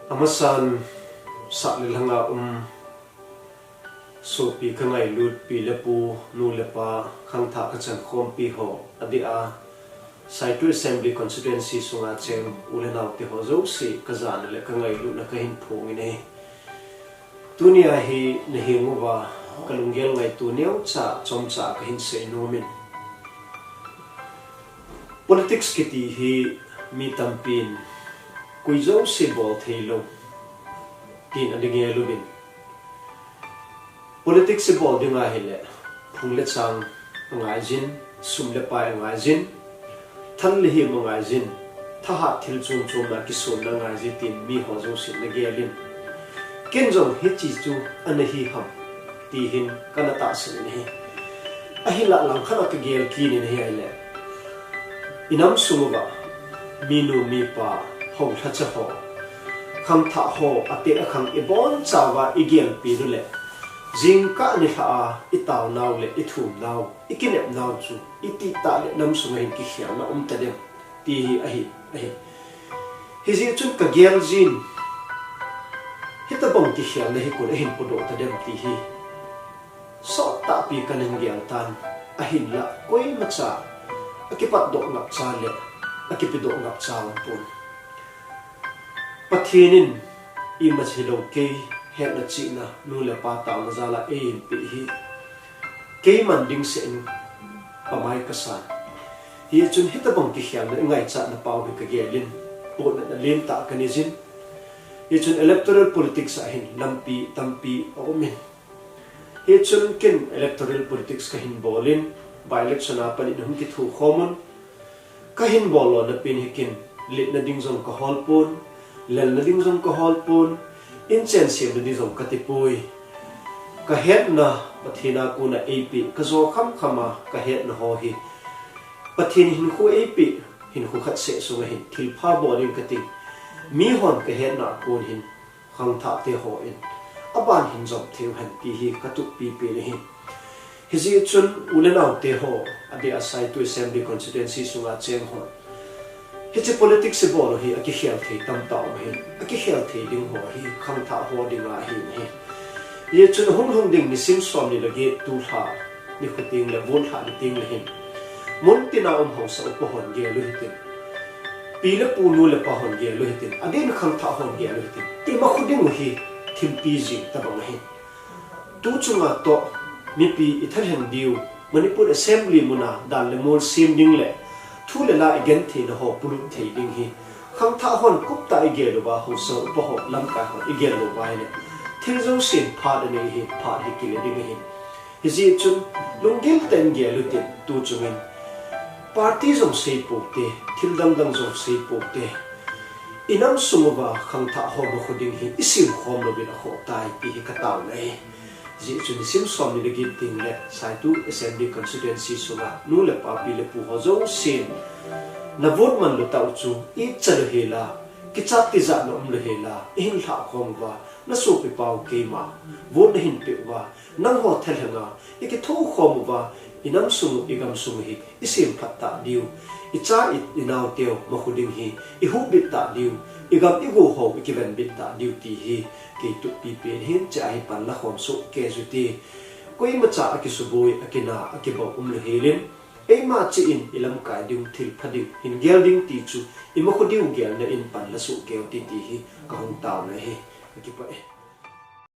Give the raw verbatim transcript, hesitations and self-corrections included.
Amasan, sah le lhanga um sopi ka ngailut pi le pu, nu le pa, khangthah ka chankhompi ho, adeh a Saitu Assembly Constituency sunga cheng u le nao te ho jouse ka jana le ka ngailutna ka hin phong in ahi. Tunia hi na heng uva ka lunggel ngaito neocha chomcha ka hin sei nom in. Politics kiti hi mi tampin koi jouse bol thei lou tin ana gel uvin. Politics i bol ding ahile, phung le chang angai jin, sum le pai angai jin, thal le him angai jin, thahat thil chom chom na kisonna angai jin tin mi ho jouse na gel in. Ken jong hiche chu ana hi ham ti hin kana tahsan in ahi. Ahinlah langkhat a ka gel kit in ahi ahile, i nam sung uva minu mipa, hou lhacha ho, khangthah ho, ateh akhang i boncha uva i gelpi u le, jingkah nilhah a i taonau le i thumnau, i kinepnau chu i tih tah le nam sunga hin kikhelna um tadem ti hi ahi, ahi. Hijeh chun ka gel jin, hitabang kikhelna hi koi in ahin podoh tadem ti hi sottahpi kana gel tan, ahinlah koimacha akipatdoh ngapcha le akipedoh ngapcha aumpon. Pathen in imacha hilou kei hetna chihna nu le pa taona jal a eihin peh hi keiman ding seh in pamai kasan. Hichun hitabang kikhelna i ngaichatna pau hi ka gel in, potna len tah kanei jin. Hichun electoral politics a hin lampi tampi aum in. Hichun ken electoral politics ka hin bol in, by-election a pat in hung kithokhom un. Ka hin bol lona pen hi ken, letna ding jong ka hol pon, lelna ding jong ka hol pon, inchen semna ding jong kati poi. Ka hetna Pathen a kona eipeh, ka jo khamkham a ka hetna ho hi Pathen hinkho eipeh, hinkho khat seh sunga hin thilpha bol in kati. Mihon ka hetna a kon hin khangthah te hon aban hin jom thei u hen ti hi ka tup pipen ahi. Hijeh chun u le nao te ho, adeh a Saitu Assembly Constituency sunga cheng hon, hiche politics i bol u hi akikhel thei tamtah um ahi. Akikhel thei ding ho hi khangthah ho dinga ahi. Hijeh chun hung lhung ding nisim somni le get tulha nikho teng le vote lhah ni teng le hin, muntina um haosa upa hon gel u hitin, pi le pu nu le pa hon gel u hitin, adeh in khangthah hon gel u hitin, i makho ding u hi thimpi jing tabang ahi. Tu chunga toh mipi i thalheng diu, Manipur Assembly muna dan le mol sem ding le thu le la i gentheina ho polut thei ding hi khangthah hon kumtah i gel uva, haosa upa ho, lamkai hon i gel lou uva ahile, thil jousen phat anei hi, phat hi kile ding ahi. Hijeh chun lunggel tah in gel utin, tu chungin party jong sei poute, thil dangdang jong sei poute, i nam sung uva khangthah ho makho ding hi i semkhom louvin akhoh tai ti hi ka taona ahi. Hijeh chun nisim somni le get teng le Saitu Assembly Constituency sunga nu le pa, pi le pu ho jousen na vote man lou tah u chu, icha lou hel a, kichat tijatna um lou hel a i hin lhahkhom uva, na sopipa u keima vote na hin peh uva, nangho thalheng a i kithokhom uva, i nam sung u, i gam sung u hi i semphat tah diu, i cha i, i nao teu makho ding hi i huhbit tah diu, i gam i go ho i kivenbit tah diu ti hi kei tup pipen ahin, hiche a hi pan la khom soh kei u hite. Koimacha akisuboi, akina, akibou um lou hel in, eima cheh in i lamkai ding, thilpha ding hin gel ding ti chu i makho diu gelna in pan la soh kei u hite ti hi ka hung taona ahi. Ka kipah e.